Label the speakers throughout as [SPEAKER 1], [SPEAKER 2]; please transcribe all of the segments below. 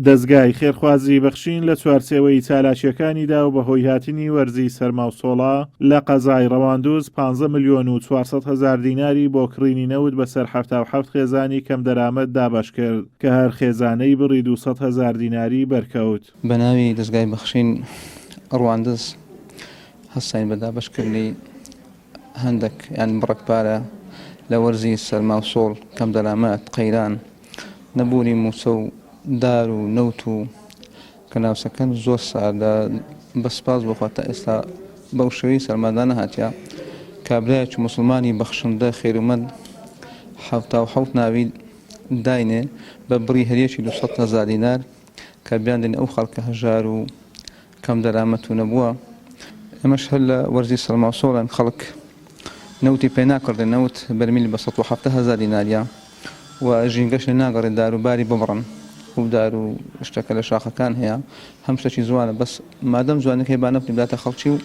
[SPEAKER 1] دەزگای خێرخوازی بەخشین لە چوارچێوەی چالاکییەکانیدا و بەهۆی هاتنی وەرزی سەرماوسۆڵە لە قەزای ڕەواندوز پانزە ملیۆن و 400 هەزار دیناری بۆ کڕینی نەوت بەسەر 77 خێزانی کەمدەرامەت دابەشکرد کە هەر خێزانەی بڕی 200 هەزار دیناری بەرکەوت.
[SPEAKER 2] بە ناوی دەزگای بەخشین ڕواندز هەستاین بە دابەشکردنی هەندەک یان بڕەک پارە لە وەرزی سەرما و سۆڵ، کەمدەرامەت، قەیران، نەبوونی مووچە و دار و نەوت و کە ناوچەکەن زۆر ساردە بە سپاس بۆ خوا تا ئێستا بەو شێوەی سەرمادا نەهاتیە کابرایەکی موسڵمانی بەخشندە خێرومەند 77 ناوی داینێ بە بڕی هەریەکی 200 هەزار دینار کە بیاندێن ئەو خەڵکە هەژار و کەم دەرامەت و نەبووە ئێمەش هەر لە وەرزی سەرماوسۆڵن خەڵک نەوتی پێ ناکڕدێ نەوت بەرمیل بە 170 هەزار دیناریە و ژینگەش لێ ناگەڕێ دار و باری ببڕن و دار و شتەکە لە شاخەکان هەیە هەم شتەکی جوانە بەس مادەم جوانەکەی با نەوتی بداتە خەڵکی و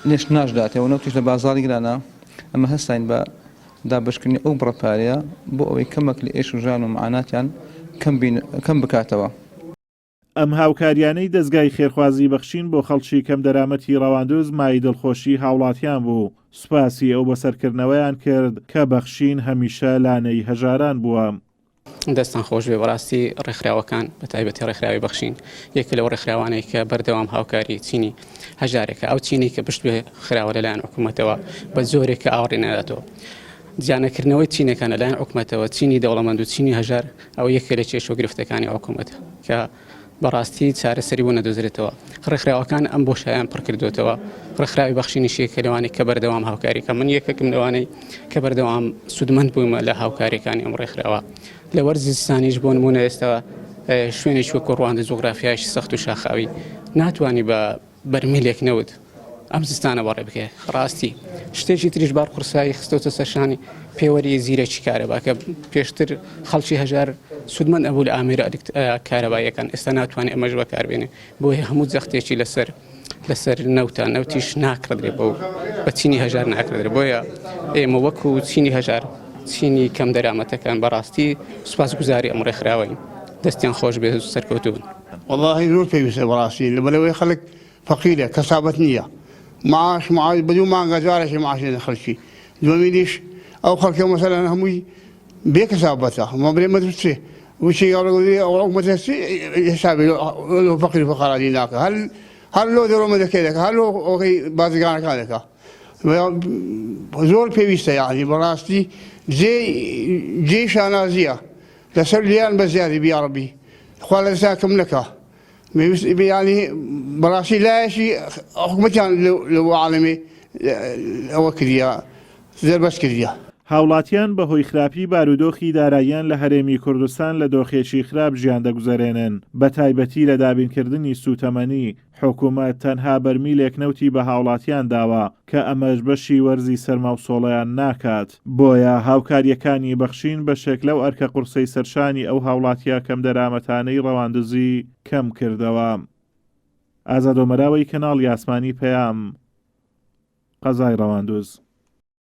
[SPEAKER 2] لێش ناشداتێ و نەوتیش لە بازاڕی گرانە ئەمە هەستاین بە دابەشکردنی ئەو بڕە پارەیە بۆ ئەوەی کەمەک لە ئێش و ژان و معاناتیان کەم بین کەم بکاتەوە.
[SPEAKER 1] ئەم هاوکاریانەی دەزگای خێرخوازی بەخشین بۆ خەڵکی کەمدەرامەتی ڕەواندوز مایەی دڵخۆشی هاوڵاتیان بوو، سوپاسی ئەو بەسەرکردنەوەیان کرد کە بەخشین هەمیشە لانەی هەژاران بووە.
[SPEAKER 3] دەستتان خۆش بێ بەڕاستی ڕێکخراوەکان بە تایبەتی ڕێکخراوی بەخشین یەکە لەو ڕێکخراوانەی کە بەردەوام هاوکاری چینی هەژارێکە ئەو چینی کە پشت بێ خراوە لەلایەن حکوومەتەوە بە جۆرێک کە ئاوڕی ناداتەوە جیانەکردنەوەی چینەکان لەلایەن حکوومەتەوە چینی دەوڵەمەند و چینی هەژار ئەوە یەکێ لە کێشە و گرفتەکانی حکوومەتە کە بەڕاستی چارەسەری بۆ نەدۆزرێتەوە. ڕێکخراوەکان ئەم بۆشایان پڕکردوێتەوە. ڕێکخراوی بەخشینیش یەکێکە لەوانەی کە بەردەوام هاوکاری کە من یەکێکم لەوانەی کە بەردەوام سوودمەند بوومە لە هاوکاریەکانی ئەم ڕێکخراوە. لە وەرزی زستانیش بۆ نموونە ئێستا شوێنێکی وەکو ڕواندز جوگرافیایەکی سەخت و شاخاوی ناتوانی بە بەرمیلێک نەوت ئەم زستانە بەڕێ بکەێ ڕاستی شتێکی تریش بار قورسایی خستۆتە سەرشانی پێوەری زیرەکی کارەبا کە پێشتر خەڵکی هەژار سوودمەند ئەبوو لە ئامێرە کارەباییەکان ئێستا ناتوانێت ئەمەش بەکاربێنێ بۆیە هەموو جەختێکی لەسەر لەسەر نەوتە نەوتیش ناکڕدرێ بەو بە چینی هەژار ناکڕدرێ بۆیە ئێمە وەکو چینی هەژار چینی کەم دەرامەتەکان بەڕاستی سوپاس گوزاری ئەم ڕێکخراوەین دەستیان خۆش بێت سەرکەوتوو بن.
[SPEAKER 4] وەڵاهی زۆر پێویستە بەڕاستی لەبەرئەوەی خەڵک فەقیرە کەسابەت نییە معاش معاش بە دوو مانگە جارێکی معاش دێنە خەڵکی دووەمینیش ئەو خەڵکە مەسەلەن هەمووی بێ کەسابەتە ما بڵێ مەدرسێ چێ وچی حکومەتە چی حسابی لۆ فەقیر فەقەرانی ناکە هەر هەر لۆ دەرۆمەدەکەی دەکە هەر لۆ ئەوەی بازرگانەکان دەکا زۆر پێویستە یعنی بەڕاستی جێ جێی شانازیە لەسەر لێیان بەزیادی بی یاڕەبی خوا لە دەستیان کەم نەکا یانی بەڕاستی لایەکی حکومەتیان لەو عالەمێ ئەوە کردیە زەربەست کردیە.
[SPEAKER 1] هاوڵاتیان بەهۆی خراپی بارودۆخی داراییان لە هەرێمی کوردستان لە دۆخێکی خراپ ژیان دەگوزەرێنن، بەتایبەتی لە دابینکردنی سوتەمەنی، حکومەت تەنها بەرمیلێک نەوتی بە هاوڵاتیان داوە کە ئەمەش بەشی وەرزی سەرماوسۆڵەیان ناکات، بۆیە هاوکارییەکانی بەخشین بەشێک لەو ئەرکە قورسەی سەرشانی ئەو هاوڵاتییە کەمدەرامەتانەی ڕەواندزی کەمکردەوە. ئازاد ئۆمەراوەی کەناڵی ئاسمانی پەیام، قەزای ڕەواندوز.